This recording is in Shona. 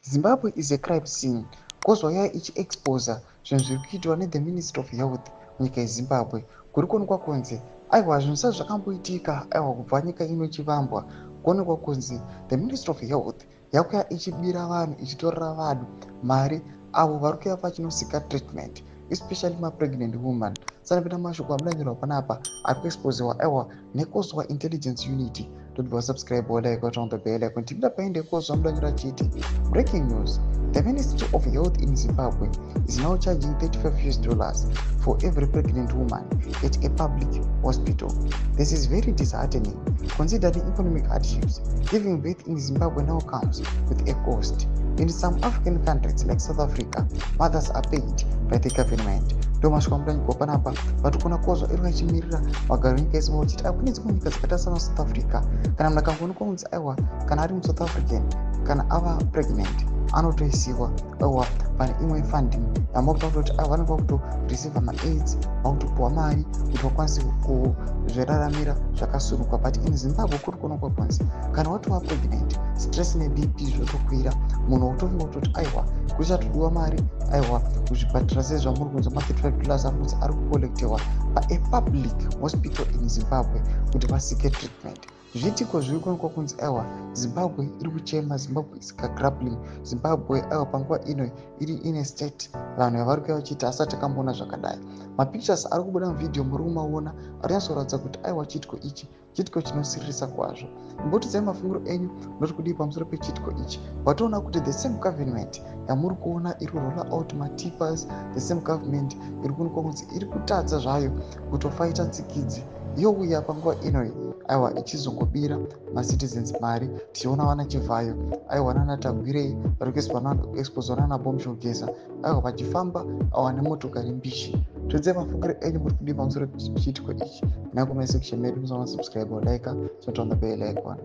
Zimbabwe is a crime scene. Kozwa yaya ichiexposa zvinhu zviri kuitwa nethe Ministry of Health munyika yeZimbabwe. Kuri kuonekwa kunzi aiwa, zvinhu zvisati zvakamboitika, aiwa, kubva nyika ino ichivambwa, kuonekwa kunzi the Ministry of Health yakuya ichibira vanhu, ichitorera vanhu mari avo vari kuya vachinoseeka treatment, especially mapregnant woman. Sanapinda mashoko amudanirwa panapa ari kuexposiwa, aiwa, neCOZWA Intelligence Unit. Tobva wasubscribe, walike, on the bell icon. Tipinda paende Kozwa mudanyiro achiti, "Breaking news: the Ministry of Health in Zimbabwe is now charging US$35 for every pregnant woman at a public hospital. This is very disheartening considering economic hardships. Giving birth in Zimbabwe now comes with a cost. In some African countries like South Africa, mothers are paid by the government." Ndo masvika mudanyigwa panapa vatikuona Kozwa iri vachimirira vagari venyika yeZimbabwe vachiti kune dzimwe nyika dzakaita sana South Africa, kana munhu akangoonekwa kunzi, aiwa, kana ari muSouth African, kana ava pregnant, anotoisiwa, aiwa, pane imwe funding yamakuta kutoti, aiwa, vanenge vakutoreceiva maaids, vakutopiwa mari kuti vakwanise kuzviraramira zvakasunungwa. But in Zimbabwe kuri kuonekwa kunzi kana watova pregnant, stress neBP zvotokwira, munhu wotofunga kutoti, aiwa, kuchatodiwa mari, aiwa, kuzvipatara, sezvamuri kunzwa ma$35 ari kunzi ari kucollectewa paapublic hospital in Zimbabwe kuti vaseeke treatment. Zviitiko zviri kuonekwa kunzi, aiwa, Zimbabwe iri kuchema, Zimbabwe is grappling, Zimbabwe, aiwa, panguva ino iri ine state vanhu yavari kuya vachiita asati akamboona zvakadai. Mapictures ari kubuda muvhidhiyo muri kumaona ari nyatsoratidza kuti, aiwa, chiitiko ichi chiitiko chinosiririsa kwazvo. Imbotidzai mafungiro enyu, munoti kudii pamusoro pechiitiko ichi? Watoona kuti the same government yamuri kuona iri kurolla out matippers, the same government iri kuonekwa kunzi iri kutadza zvayo kutofighta tsikidzi, youya panguva inoyi, aiwa, ichizongobira macitizens mari. Tichiona vana Chivhayo, aiwa, nana Tagwirei vari kuexposwa nana Bombshell Geza, aiwa, vachifamba, aiwa, nemotokari mbishi. Todzai mafungiro enyu, muri kudii pamusoro pechiitiko ichi? Nacomment section medu. Musaona subscribe, like, turn on the bell icon.